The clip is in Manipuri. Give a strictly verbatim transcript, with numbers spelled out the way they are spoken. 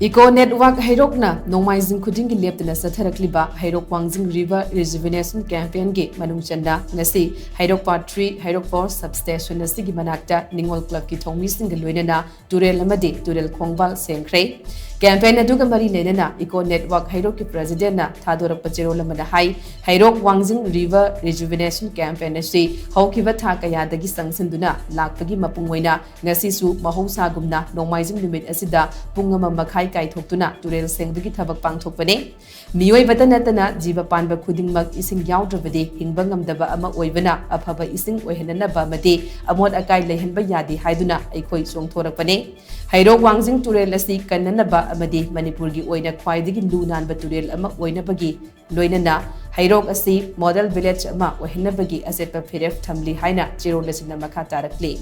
Eco Network ꯍꯩꯔꯣꯛꯅ ꯅꯣꯡꯃꯥꯏꯖꯤꯡ ꯈꯨꯗꯤꯡꯒꯤ ꯂꯦꯞꯇꯅ ꯆꯠꯊꯔꯛꯂꯤꯕ ꯍꯩꯔꯣꯛ ꯋꯥꯡꯖꯤꯡ River Rejuvenation Campaignꯒꯤ ꯃꯅꯨꯡ ꯆꯟꯅ ꯉꯁꯤ ꯍꯩꯔꯣꯛ Part three, ꯍꯩꯔꯣꯛ Four Substation ꯑꯁꯤꯒꯤ ꯃꯅꯥꯛꯇ ꯅꯤꯉꯣꯜ clubꯀꯤ ꯊꯧꯃꯤꯁꯤꯡꯒ ꯂꯣꯏꯅꯅ ꯇꯨꯔꯦꯜ ꯑꯃꯗꯤ ꯇꯨꯔꯦꯜ ꯈꯣꯡꯕꯥꯜ ꯁꯦꯡꯈ꯭ꯔꯦ꯫ Campaign ꯑꯗꯨꯒ ꯃꯔꯤ ꯂꯩꯅꯅ Eco Network ꯍꯩꯔꯣꯛꯀꯤ Presidentꯅ ꯊꯥꯗꯣꯔꯛꯄ ꯆꯦꯔꯣꯜ ꯑꯃꯗ ꯍꯥꯏ, ꯍꯩꯔꯣꯛ ꯋꯥꯡꯖꯤꯡ River Rejuvenation Campaign ꯑꯁꯤ ꯍꯧꯈꯤꯕ ꯊꯥ ꯀꯌꯥꯗꯒꯤ ꯆꯪꯁꯤꯟꯗꯨꯅ ꯂꯥꯛꯄꯒꯤ ꯃꯄꯨꯡ ꯑꯣꯏꯅ ꯉꯁꯤꯁꯨ ꯃꯍꯧꯁꯥꯒꯨꯝꯅ ꯅꯣꯡꯃꯥꯏꯖꯤꯡ ꯅꯨꯃꯤꯠ ꯑꯁꯤꯗ ꯄꯨꯡ ꯑꯃ ꯃꯈꯥꯏ ꯀꯥꯏꯊꯣꯛꯇꯨꯅ ꯇꯨꯔꯦꯜ ꯁꯦꯡꯕꯒꯤ ꯊꯕꯛ ꯄꯥꯡꯊꯣꯛꯄꯅꯤ꯫ ꯃꯤꯑꯣꯏꯕꯇ ꯅꯠꯇꯅ ꯖꯤꯕ ꯄꯥꯟꯕ ꯈꯨꯗꯤꯡꯃꯛ ꯏꯁꯤꯡ ꯌꯥꯎꯗ꯭ꯔꯕꯗꯤ ꯍꯤꯡꯕ ꯉꯝꯗꯕ ꯑꯃ ꯑꯣꯏꯕꯅ, ꯑꯐꯕ ꯏꯁꯤꯡ ꯑꯣꯏꯍꯟꯅꯅꯕ ꯑꯃꯗꯤ ꯑꯃꯣꯠ ꯑꯀꯥꯏ ꯂꯩꯍꯟꯕ ꯌꯥꯗꯦ ꯍꯥꯏꯗꯨꯅ ꯑꯩꯈꯣꯏ ꯆꯣꯡꯊꯣꯔꯛꯄꯅꯤ꯫ ꯍꯩꯔꯣꯛ ꯋꯥꯡꯖꯤꯡ ꯇꯨꯔꯦꯜ ꯑꯁꯤ ꯀꯟꯅꯅꯕ ꯑꯃꯗꯤ ꯃꯅꯤꯄꯨꯔꯒꯤ ꯑꯣꯏꯅ ꯈ꯭ꯋꯥꯏꯗꯒꯤ ꯂꯨ ꯅꯥꯟꯕ ꯇꯨꯔꯦꯜ ꯑꯃ ꯑꯣꯏꯅꯕꯒꯤ ꯂꯣꯏꯅꯅ ꯍꯩꯔꯣꯛ ꯑꯁꯤ model village ꯑꯃ ꯑꯣꯏꯍꯟꯅꯕꯒꯤ ꯑꯆꯦꯠꯄ ꯐꯤꯔꯦꯞ ꯊꯝꯂꯤ ꯍꯥꯏꯅ ꯆꯦꯔꯣꯜ ꯑꯁꯤꯅ ꯃꯈꯥ ꯇꯥꯔꯛꯂꯤ꯫